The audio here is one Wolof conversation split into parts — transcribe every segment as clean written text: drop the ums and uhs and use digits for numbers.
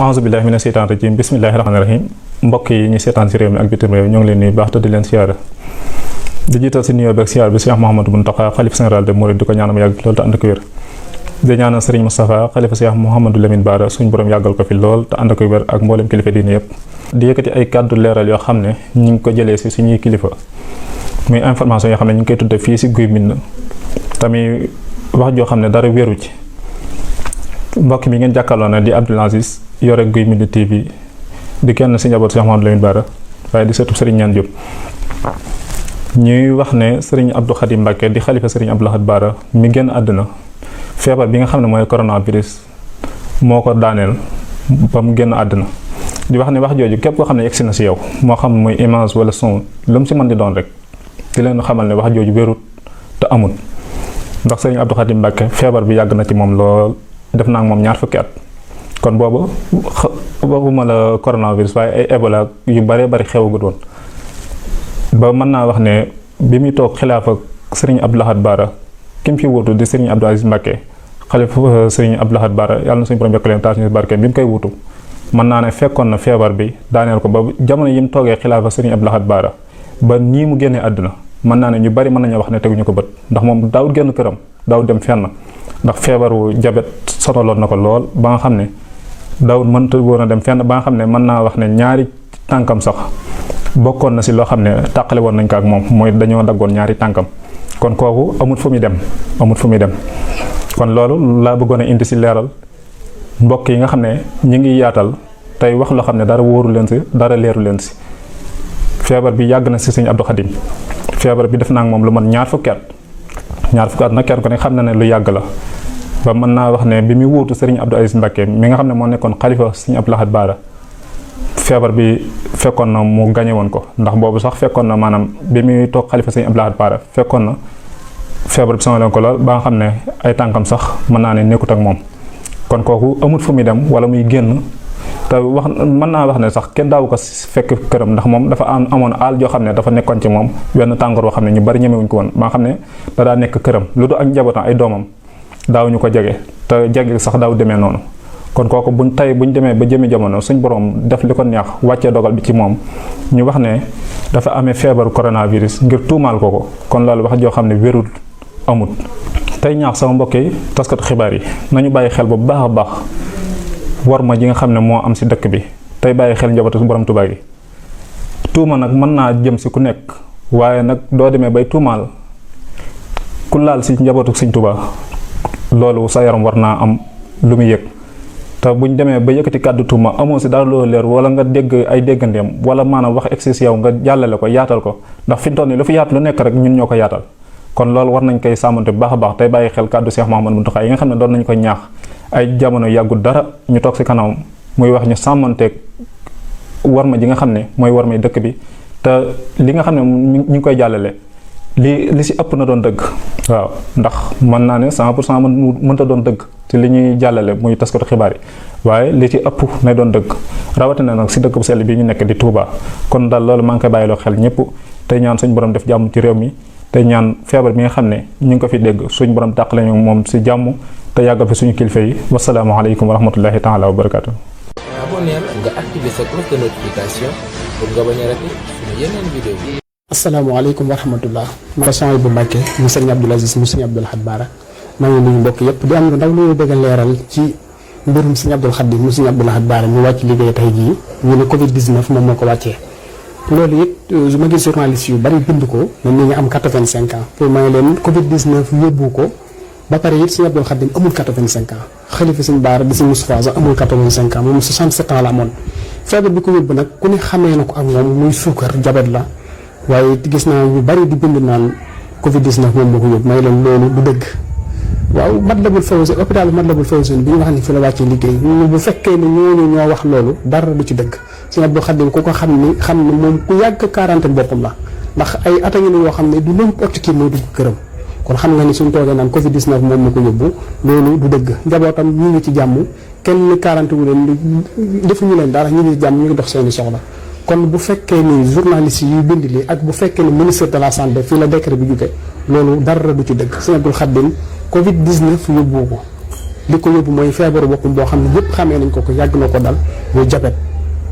auzu billahi mina seytaan rajim bismillahi rahmaani rahim mbokk yi ñu seetaan si réew mi ak bitim réew ñoo ngi leen nuyu baax te di leen siyaare di jiital si nuyoo beeg siyaar bi Cheikh Mouhamadou Mountakha xalif général de Mouride di ko ñaanam yàgg lool te ànd ak wér di ñaanal Serigne Moustapha xalifa Cheikh Mouhamadou Lamine Bara suñ borom yàggal ko fi lool te ànd ak wér ak mboolem kilifa diine yëpp di yëkkati ay kàddu leeral yoo xam ne ñu ngi ko jëlee si suñuy kilifa muy information yoo xam ne ñu ngi koy tudde fii si Guy Mbind tamit wax joo xam ne dara wéeru ci mbokk mi ngeen jàkkaarloo na di Abdoul Aziz yore Guy Mbind TV di kenn si njaboot Cheikh Mouhamadou Lamine Bara waaye di sëtub Serigne Niane Diop ñuy wax ne Serigne Abdou Khadim Mbacké di xalifa Serigne Abdou Lahad Bara mi génn àdduna feebar bi nga xam ne mooy coronavirus moo ko daaneel ba mu génn àdduna di wax ne wax jooju képp koo xam ne yegsi na si yow moo xam muy image wala son lu mu si mën di doon rek di leen xamal ne wax jooju wérut te amul ndax Serigne Abdou Khadim Mbacké feebar bi yàgg na ci moom lool def naa ak moom ñaar fukki at kon boobu waxuma la coronavirus waaye ay Ebola yu bëree bëri xewagut woon ba mën naa wax ne bi muy toog xilaaf ak Serigne Abdou Lahad Bara ki mu fi wuutu di Serigne Abdou Aziz Mbacké xalifa Serigne Abdou Lahad Bara yàlla na suñu borom yokk leen taas ñu barke bi mu koy wuutu mën naa ne fekkoon na feebar bi daaneel ko ba jamono yi mu toogee xilaafa Serigne Abdou Lahad Bara ba nii mu génnee àdduna mën naa ne ñu bari mën nañoo wax ne teguñu ko bët ndax moom daawut génn këram daawut dem fenn ndax feebaru jabet sonaloon na ko lool ba nga xam ne daawut mënta woon a dem fenn ba nga xam ne mën naa wax ne ñaari tànkam sax bokkoon na si loo xam ne tàqale woon nañ ko ak moom mooy dañoo daggoon ñaari tànkam kon kooku amut fu muy dem kon loolu laa bëggoon a indi si leeral mbokk yi nga xam ne ñi ngi yaatal tey wax loo xam ne dara wóoru leen si dara leeru leen si feebar bi yàgg na si Serigne Abdou Khadim feebar bi def naa ak moom lu man ñaar fukki at nag kenn ko ne xam na ne lu yàgg la ba mën naa wax ne bi muy wuutu Serigne Abdou Aziz Mbacké mi nga xam ne moo nekkoon xalifa Serigne Abdou Lahad Bara feebar bi fekkoon na mu gañe woon ko ndax boobu sax fekkoon na maanaam bi muy toog xalifa Serigne Abdou Lahad Bara fekkoon na feebar bi sonaloon ko lool ba nga xam ne ay tànkam sax mën naa ne nekkut ak moom kon kooku amut fu muy dem wala muy génn te wax mën naa wax ne sax kenn daawu ko fekk këram ndax moom dafa amoon aal joo xam ne dafa nekkoon ci moom wenn tàngoor boo xam ne ñu bari ñemewuñ ko woon ba nga xam ne da daa nekk këram lu du ak njabootam ay doomam daawuñu ko jege te jege sax daaw demee noonu kon kooku buñ demee ba jëmi jamono suñ borom def li ko neex wàccee dogal bi ci moom ñu wax ne dafa amee feebaru coronavirus ngir tuumaal ko kon loolu wax joo xam ne wérul amut tey ñaax sama mbokk yi taskatu xibaar yi nañu bàyyi xel bu baax a baax war ma ji nga xam ne moo am si dëkk bi tey bàyyi xel njabootu borom Tuubaa gi tuuma nag mën naa jëm si ku nekk waaye nag doo demee bay tuumaal ku laal si njabootu Sëñ Tuubaa loolu sa yaram war naa am lu muy yëg te buñ demee ba yëkkati kàddu tuuma amoo si dara loolu leer wala nga dégg ay déggandeem wala maanaam wax egsi si yow nga jàllale ko yaatal ko ndax fi mu toll nii lu fi yaatu lu nekk rek ñun ñoo ko yaatal kon loolu war nañ koy sàmmante bu baax a baax tey bàyyi xel kàddu Cheikh Mouhamadou Mountakha yi nga xam ne doon nañ ko ñaax ay jamono yàggut dara ñu toog si kanam muy wax ñu sàmmanteeg war ma ji nga xam ne mooy war may dëkk bi te li nga xam ne ñu ngi koy jàllale li si ëpp na doon dëgg waaw ndax mën naa ne 100% mënta doon dëgg ci li ñuy jàllale muy taskatu xibaar yi waaye li ci ëpp nay doon dëgg rawatina nag si dëkk bu sell bi ñu nekk di Touba kon daal loolu maa ngi koy bàyyiloo xel ñëpp tey ñaan suñ borom def jàmm ci réew mi tey ñaan feebar bi nga xam ne ñu ngi ko fi dégg suñ borom tàqale ñu moom si jàmm te yàggal fi suñu kilifa yi wasalaamaaleykum wa rahmatullahi taala wa barakaatu. abonneel nga activé sa cloche de notification pour nga bañ a raté suñu yeneen vidéo. asalaamaaleykum wa rahmatullah ma bu Mbacké mu Serigne Abdoul Aziz mu Serigne Abdou Lahad Bara maa ngi nuyu mbokk yëpp di am na ndaw lu bëgg a leeral ci mbirum Serigne Abdou Khadim mu Serigne Abdou Lahad Bara ñu wàcc liggéey tey jii ñu ne Covid 19 moom moo ko wàccee. loolu it su ma gis journaliste yu bari bind ko ne ni nga am 85 ans pour may leen Covid 19 yóbbu ko ba pare it Serigne Abdou Khadim amul 85 ans xalifa Serigne Bara di Serigne Moustapha sax amul 85 ans moom 67 ans la amoon feebar bi ko yóbbu nag ku ne xamee na ko ak moom muy suukar jabet la. waaye gis naa ñu bari di bind naan Covid 19 moom moo ko yóbbu may leen loolu du dëgg waaw Matlaboul Fawzeyni hôpital Matlaboul Fawzeyni bi ñu wax ni fi la wàccee liggéey bu fekkee ne ñooñu ñoo wax loolu dara du ci dëgg Serigne Abdou Khadim ku ko xam ne moom ku yàgg quarantaine boppam la ndax ay at a ngi yoo xam ne du n'importe qui mooy dugg këram kon xam nga ni suñ toogee naan Covid 19 moom moo ko yóbbu loolu du dëgg njabootam ñu ngi ci jàmm kenn quarantaine wu leen defuñu leen dara ñu ngi ci jàmm ñu ngi dox seeni soxla kon bu fekkee ni journaliste yi bind li ak bu fekkee ni ministre de la santé fii la décret bi jóge loolu dara du ci dëgg Serigne Abdou Khadim Covid 19 yóbbu ko li ko yóbbu mooy feebaru boppam boo xam ne ñëpp xamee nañ ko yàgg na ko dal muy jabet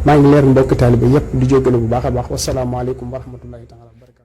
maa ngi leer mbokk taalibe yëpp di jógale bu baax a baax wasalaamaaleykum wa rahmatullahi taala wa barakatu